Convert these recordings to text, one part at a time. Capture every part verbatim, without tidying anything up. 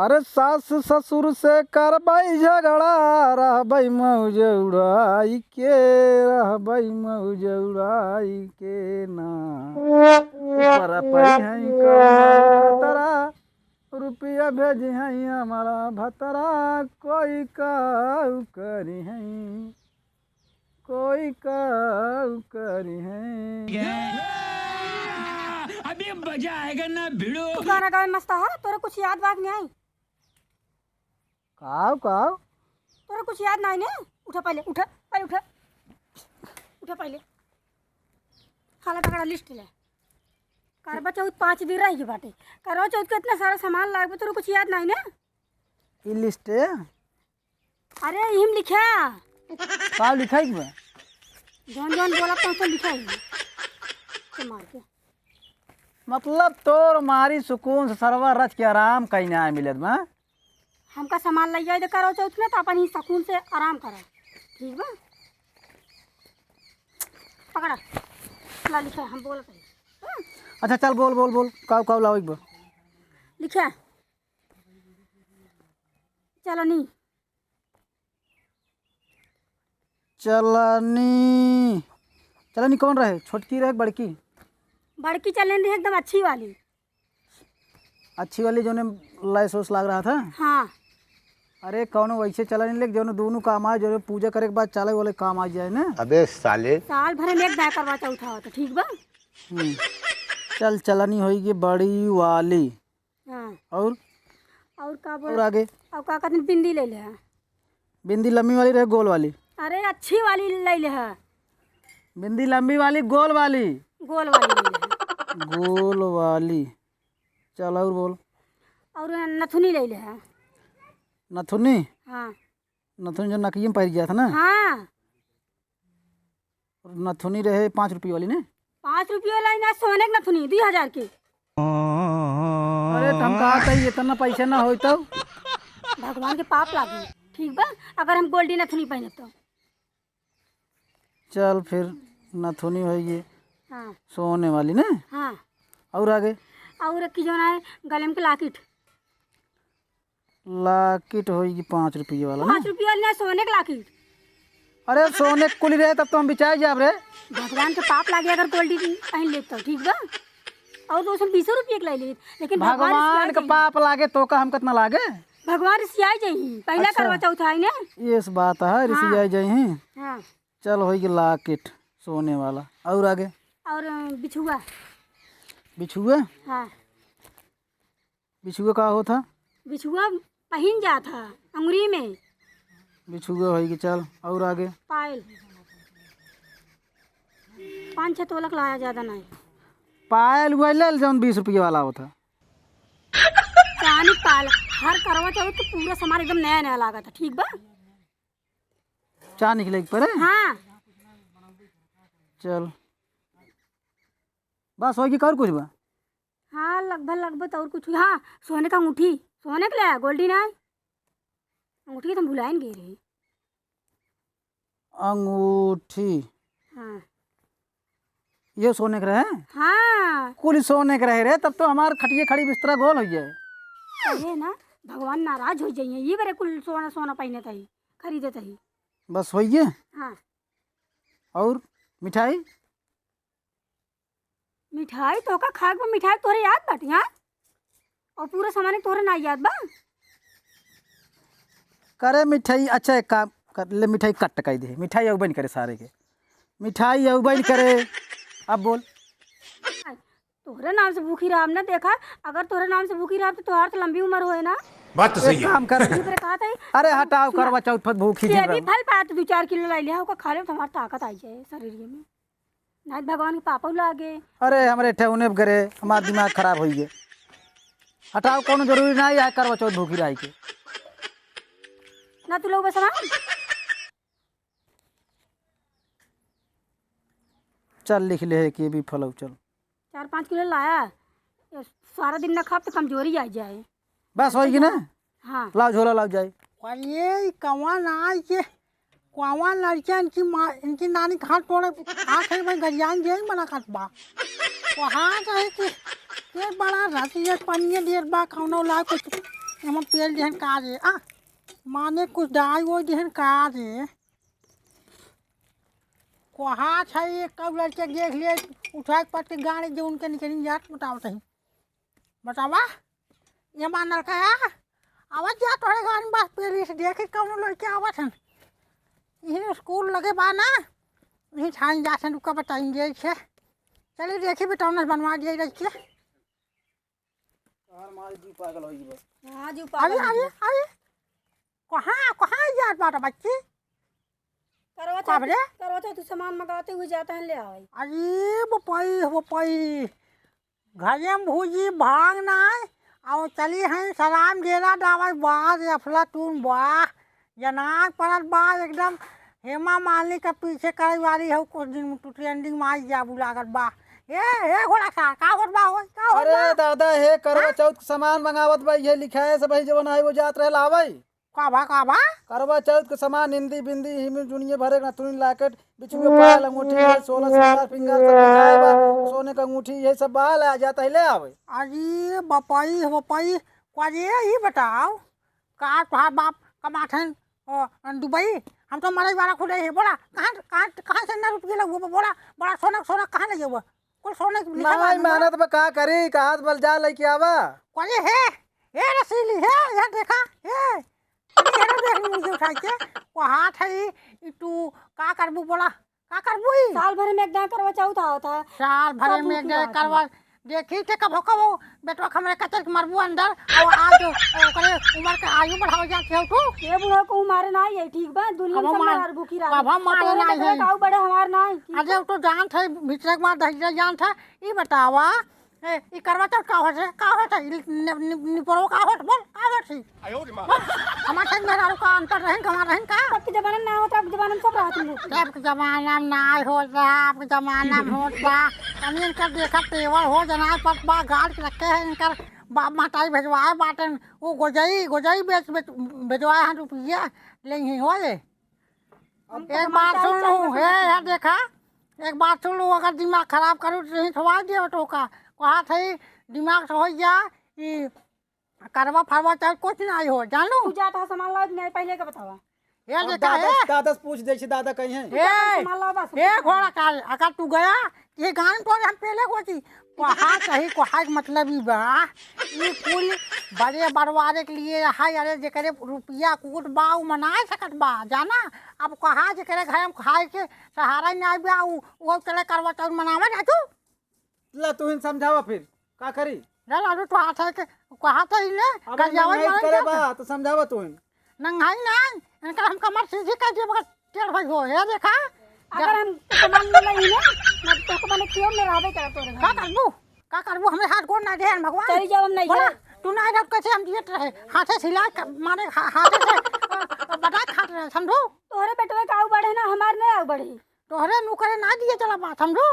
अरे सास ससुर से करबै झगड़ा, रहबै मौज उड़ाई के, रहबै मौज उड़ाई के ना। ऊपर पड़ी हैं कौनो खतरा, रुपया भेजी हैं हमारा भतरा, कोई काऊ करी हैं। कोई का करी है। अभी मजा आएगा ना भिड़ो। तू गाना गावे मस्त है, तोरे कुछ याद वाद नहीं आई? काव, काव? तोरे कुछ याद नहीं ने? उठा पहले, उठा, पहले उठा। उठा पहले। खाला पकड़ा लिस्ट ले। करवा चौथ पाँच दिन रह गई बाटे। करवा चौथ के इतना सारा सामान लागबे, तोरे कुछ याद नहीं ने? ई लिस्ट है? अरे, इहिम लिखा। का लिखा है बा? जौन जौन बोला तो, तो लिखा ही है। के मार के। मतलब तोर मारी सुकून से सरवा रच के आराम कहीं ना मिलत बा। हमका सामान लइ जाए दे करवा चौथ में, तो अपन ही सुकून से आराम करा। ठीक बा? पकड़ा। ला लिखा, हम बोलत हई। हाँ? अच्छा चल बोल, बोल, बोल। काव, काव लावे के बा? लिखा। चलनी। चलनी, चलनी कौन रहे, छोटकी रहे कि बड़की? बड़की चलनी रहे, एकदम अच्छी वाली। अच्छी वाली, जो ने लैस वैस लाग रहा था? हाँ। अरे कौनो वैसे चलनी लेके, जो ने दोनों काम आए, जो ने पूजा करे के बाद चले वाले काम आ जाए ना। अबे साले। साल भर में एक दाय करवा चौथ आवत, ठीक बा? हम्म। चल, चलनी होई गी बड़ी वाली। हाँ। और? और का बोल? और आगे? और का कहते हैं, बिंदी ले ले है। बिंदी लंबी वाली रहे, गोल वाली? अरे, अच्छी वाली ले ले है। बिंदी लंबी वाली, गोल वाली? गोल वाली ले ले है। गोल वाली। चल, और बोल। और नथुनी ले ले है। नथुनी? हाँ। नथुनी जो नकिये में पहिर गया था ना? हाँ। और नथुनी रहे पाँच रुपये वाली ने? पाँच रुपये वाली ना, सोने के नथुनी, दुई हजार के। अरे, तो हम कहा था, इतना पैसा ना होई तो? भगवान के पाप लागे, ठीक बा, अगर हम गोल्डी नथुनी पहने तो। चल, फिर नथुनी होई ये हाँ। सोने वाली ने? हाँ। और आगे? और एक की जो ना है, गले में के लाकिट। लाकिट होई कि पाँच रुपये वाला ना? पाँच रुपये वाला ना, सोने के लाकिट। अरे सोने के कुली रहे तब तो हम बिचाए जाब रे। भगवान के पाप लागे अगर गोल्डी पहन लेब तो, ठीक बा? और तो उसमें बीसों रुपये के ले ली, लेकिन भगवान भगवान के रिसियाई जाई। पाप लागे तो का हम कितना लागे? भगवान रिसियाई जाई, पहला अच्छा। करवा चौथ है ना? ये इस बात है, हाँ। रिसियाई जाई हैं। हाँ। चल होई कि लाकिट सोने वाला। और आगे? और, अ, बिछुआ। बिछुआ? हाँ। बिछुआ का होत है? बिछुआ पहिन जात है अंगुरी में। बिछुआ होई कि चल, और आगे? पायल। पाँच छह तोलक लाया, ज्यादा नहीं। पायल वही ले जौन बीस रुपये वाला होत है। चांदी पायल, हर करवा चौथ तो पूरा सामान एकदम नया नया लागत है, ठीक बा? चांदी के लेके परे? हाँ। चल, बस होई कि और कुछ बा? हाँ, लगभग, लगभग तो और कुछ, हाँ, सोने का अंगूठी, सोने के ले आया, गोल्डी ना है। अंगूठी के तो हम भुलाइन गए रही। अंगूठी। हाँ। ये सोने के रहे? हाँ। कुल सोने के रहे रे, तब तो हमार खटिया खड़ी बिस्तरा गोल हो जाए। अरे ना, भगवान नाराज हो जाइए, ये बरे कुल सोना, सोना पहने तही, खरीदे तही। बस होइए? हाँ। और मिठाई? मिठाई तोहका खाए के बा, मिठाई तोहरे याद बाटे, हाँ? और पूरा सामान तोहरे ना याद बा? करे मिठाई, अच्छा एक काम कर ले, मिठाई कट कर दे, मिठाई अउबे न करे सारे के, मिठाई अउबे न करे। अब बोल। तोहरे नाम से भूखी रहब ना, देखा, अगर तोहरे नाम से भूखी रहब तो तोहार तो लंबी उम्र होए ना। बात तो एक सही है। काम कर। इही बरे कहत हई, अरे हटाओ, सुना। करवा चौथ पर भूखी के जीव भी रहब। फल पात दू चार किलो लाई लिहा, ओका खा लेब तो हमार ताकत आई जाए शरीर में। नाहीं भगवान के पापौ लागे। अरे हमरे ठेहुने पे करे, हमार दिमाग खराब होई गे। हटाओ, कौनो जरूरी नाहीं है करवा चौथ भूखी रही के। ना तू लोग बस हमार। चल लिख ले है कि भी फलौ, चल। चार पाँच किलो लाया, ये सारा दिन ना खाब तो कमजोरी आ जाए। बस होई गी ना? हाँ। लाओ झोला लाओ जाए। अरे, ई कौन आई के, कौन लड़किया इनकी माँ, इनकी नानी के हाथ तोड़े, हाथ है भाई गरियान जे ही मना करत बा। वहाँ कहे कि ये बड़ा रस, ये पनिये ढेर बा, कौनो ला कुछ। हम पेल दिहन का रे? आ, माने कुछ दाई वो दिहन का रे? कोहा छै, एक कौ लड़के देख लिए, उठाए के पट्टी गाड़ी जो उनके निकली जात बतावत ही। बतावा, ये मानल का है? आवत जा तोहरे गाड़ी में बस पेली से देखी कौनो लड़के आवत हन। यही स्कूल लगे बा ना, यही छान जा से रुका बताएंगे इसे। चलिए देखी बताओ ना बनवा दिए रख के। तोहार मार जी पागल होई बा। हाँ जी, अरे, पागल अरे, होई बा। अरे, कहाँ, कहाँ यार बात बच्ची? करवा कब चौथ, रे? करवा चौथ सामान मंगाते हुए जाता है, ले आवे। अरे बपई, बपई, घरे में भूजी भांग नाय, और चली हैं सलाम डेरा डावे, वाह रे अफलातून, वाह, जनाक पड़त बा एकदम। हेमा मालिनी के पीछे करे वाली हो, कुछ दिन में तू ट्रेंडिंग में आई जाबू लागत बा। ए, ए घोड़ा सा, का होत बा हो? का होत अरे बा? दादा, हे करवा हाँ? चौथ के सामान मंगावत बा, ये लिखा है सब, जवन है वो जात रहे लावे। का बा, का बा? करवा चौथ के सामान, इंदी बिंदी, हिमी जुनिये भरे के नथुनी, लॉकेट, बिछुए पायल, अंगूठी, ये सोलह सिंगार फिंगार सब लिखाए बा। सोने का अंगूठी, ये सब बा, ले आ जाता है, ले आवे। अरे बपई, बपई, का रे, ई बताओ, का तोहार बाप कमात हन, ओ, दुबई? हम तो मरे वाला खुदे है। बोला, कहाँ, कहाँ, कहाँ से इतना रुपये लगबो? बोला, बड़ा सोना, सोना कहाँ ले जाबो? कुल सोने के लिखे नहीं बा, मानत बा, का करी, कहात बल जा लेके आवा। अरे हे, हे रसीली, हे, यहाँ देखा, हे, ये ना देख लीजिए उठा के, वो हाथ है, ई, ई तू का करबू बोला, का करबू ई? साल भर में एक दान करवा चौथ आवत है। साल भर सब में एक भूखी दान रहत है। करवा, देखी थे कभो कभो बेटवा के हमरे कचर के मरबू अंदर, और आज ओकरे उम्र के आयु बढ़ावे जात हो तू। ये बूढ़ा को मारे ना आई है, ठीक बा? दुनिया कभो में मार, मार भूखी रही। कभो मारे तोरे ना बेटवा है। काऊ बड़े हमार ना आई, ठीक अरे बा? वो तो जानत है, भीतरे के मार दहिजरा जानत है। ई बतावा, ए, ई करवा चौथ का होत है? का होत है? ई नि-, नि-, निपोरो का होत? बोल, का होत है? बोल, हमार साथ मेहरारू का अंतर रहन, गंवार रहन का? अब के जमाना में ना होत, अब के जमाना में सब रहत लोग। अब के जमाना में ना होत बा, अब के जमाना में होत बा। तनी इनकर देखा तेवर हो, जनाए पत बा, गाड़ के रखे हैं इनकर बाप महतारी भेजवाए बाटन, वो गोजई, गोजई बेच, बेच, भेजवाए हैं रुपया, ले ही हो ये। हम तो एक बात सुन लू, हे, यार देखा, एक बात सुन लू, अगर दिमाग खराब करू तो यहीं थोड़ा दिया तो का, कहा थे दिमाग से हो जा कि करवा फरवा चाहे कुछ नहीं हो, जान लू? तू जाता है सामान लाओ, नहीं पहले का बतावा। ये अब देखा दादा, है? दादा से पूछ दे, दादा कहीं है? तू जाता है ए, सामान लाओ बस। ए घोड़ा काल, अगर तू गया, ये गान तो हम पहले को थी, कोहा सही, कोहा के मतलब ई बा, ई कुल बड़े बड़वारे के लिए है। अरे जेकरे रुपया कूट बा, उ मनाए सकत बा, जाना। अब कोहा जेकरे घर में खाए के सहारा ही नाई बा, उ, उ चले करवा चौथ मनावे जातू। ला तू ही समझावा फिर, का करी? ला लाडू तो हाथ है के, कोहा तो ही ले, अब कर जावे नहीं मारे करे जाते। बा, तो समझावा तू ही। नंगाई नाई, इनका हम कमर सीधी कर दिए, मगर टेढ़ भाई हो, हे देखा। अगर हम तो सामान में नहीं है, मैं तो को मैंने क्यों में रहबे करा तोरे घर का में। करबू? का करबू? हमें हाथ गोड़ ना दे, भगवान। चली जाओ, हम नहीं बोला, जाए। तू ना जाओ, कैसे हम जियत रहे? हाथे से हिला के मारे, हा-, हाथे से, अ, अ, बटा खात रहे, समझू? तोहरे बेटवे का आऊ बढ़े ना, हमार नहीं आऊ बढ़े। तोहरे मुँह करे ना दिए चला बात, समझू?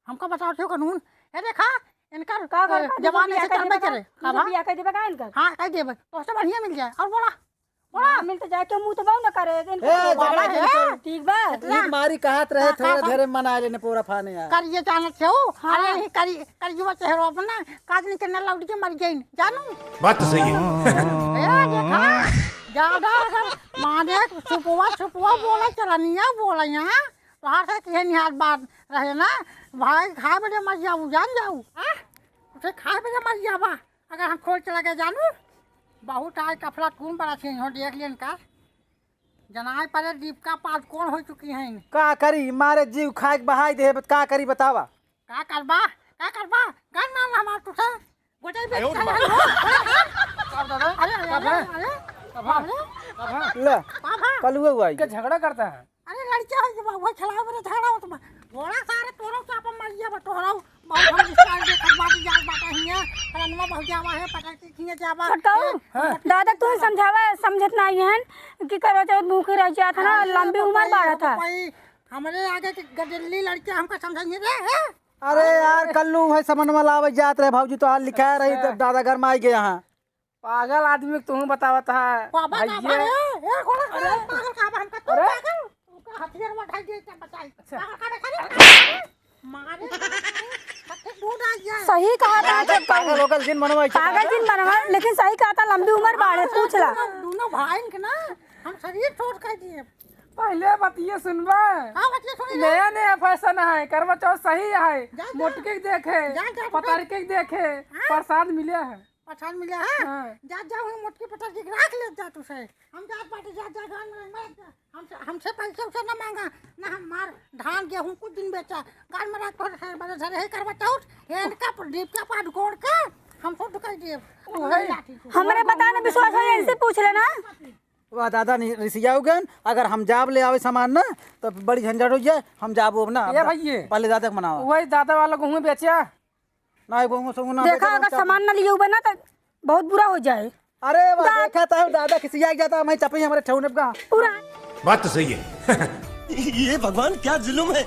हमका बताओ क्यों कानून? ए देखा, इनकर, का कर, ए, का जवान बिया ऐसे कर करबे देबे का? करे। तू का बा? बिया कर देबे का इनकर? हाँ, कर देबे। तोहसे बढ़िया मिल जाए। और बोला, बोला। हाँ, मिल तो जाए, क्यों मुँह तो बाऊ ना करे, इनकर ए, तो बाबा झगड़ा है। जिन कर। ठीक बा। इतना एक मारी कहत रहे, का, थोड़ा का, का? धीरे मना लेने पूरा फाने यार। करिए जानत हो? हाँ। अरे, ही करी, करिए चेहरा अपना, काजनी के न लौट के मर गई, जानू? बात तो सही है। ए, देखा, ज्यादा अगर माने सुपुआ, सुपुआ बोला, चलनिया बोला यहाँ, तोहार से किहे निहार बात रहे ना, भाई खाए बदे मर जाऊ, जान जाऊ, हाँ? उसे खाए बदे मर जावा, अगर हम खोल चला गए जानू, बहुत आज कफला कौन बड़ा छीन हो, देख लेन का, जनाए परे दीपिका पादुकोण हो चुकी हैं। का करी, मारे जीव खाए के बहाई दे, बत का करी बतावा? का करबा, का करबा, गन मार हमार तुझे, गोटे भी आयो रे माँ। का दादा? अरे, अरे, का अरे, भा? अरे, का भा? अरे, का भा? ले, का भा? कलुआ हुआ के है। झगड़ा करता है? अरे लड़किया हो गया, वो खिलाओ मेरे झगड़ा हो तुम। घोड़ा सारे तोरो क्या अपन मर गया, तोरो बहुत हम स्टाइल देखत बाटी जात बाटा हिया, रनवा बहुत जावा है, पटल के खिया जावा। छोटकाऊ, हाँ। दादा तू ही समझावा, समझत नहीं है कि करवा चौथ भूखे रह जात है ना, अरे लंबी उम्र बापा, बाढ़त है। भाई, हमरे आगे के गडल्ली लड़किया हमका समझाइए रे, हैं? अरे यार, कल्लू है समनवा लावे जात रहे भौजी, तो हाल लिखाए रही, अच्छा। तब दादा घर में आई गया हाँ। पागल आदमी के तुहूँ बतावत है, बाबा का भैया। भाई, ए, ए, घोड़ा का अरे। पागल का बा, हमका तू अरे। पागल, ओका हथियार उठा के क्या बचाई? अच्छा। पागल का बा, खाली मारे, सही कहा था। अरे, पागल होकर जिन बनवा, पागल जिन बनवा, लेकिन सही कहा था, लंबी उम्र बाढ़े, पूछ ला। दोनों भाई के ना हम शरीर छोड़ कर दिए। पहले बतिये सुनबा। हाँ, बतिये सुनी ना। नया नया फैशन है, करवा चौथ सही है। जा, जा। मोटके के देखे, जा, जा, जा। पतरके के देखे, हाँ। प्रसाद मिले है। प्रसाद मिले है? हाँ। जा, जा, वही मोटकी पतरकी के राख ले जा तू से। हम जात बाटी, जा, जा, घर में रख जा। हमसे, हमसे पैसा उसे ना मांगा, ना हम मार धान गेहूँ कुछ दिन बेचा। घर में राख तोहरे से बड़े धरे है करवा चौथ, हेन का पर दीप का पाट गोड़ के हम सब ढुकाई दिए। वही। हमरे बता ना विश्वास हो, इनसे पूछ लेना। वाह दादा, नि-, रिसियाउ गन, अगर हम जाब ले आवे सामान ना, तो बड़ी झंझट हो जाए, हम जाबो अब ना। ए भइये। पहले दादा के मनावा। वही दादा वाला गेहूं बेचा। ना, गेहूं से ना देखा, बेचा, अगर हम सामान ना लिए हुए ना, तो बहुत बुरा हो जाए। अरे वाह, दा- देखा तो दादा खिसिया जाता, मैं चपई हमारे ठेहुने का। पूरा। बात तो सही है। ये भगवान, क्या जुल्म है,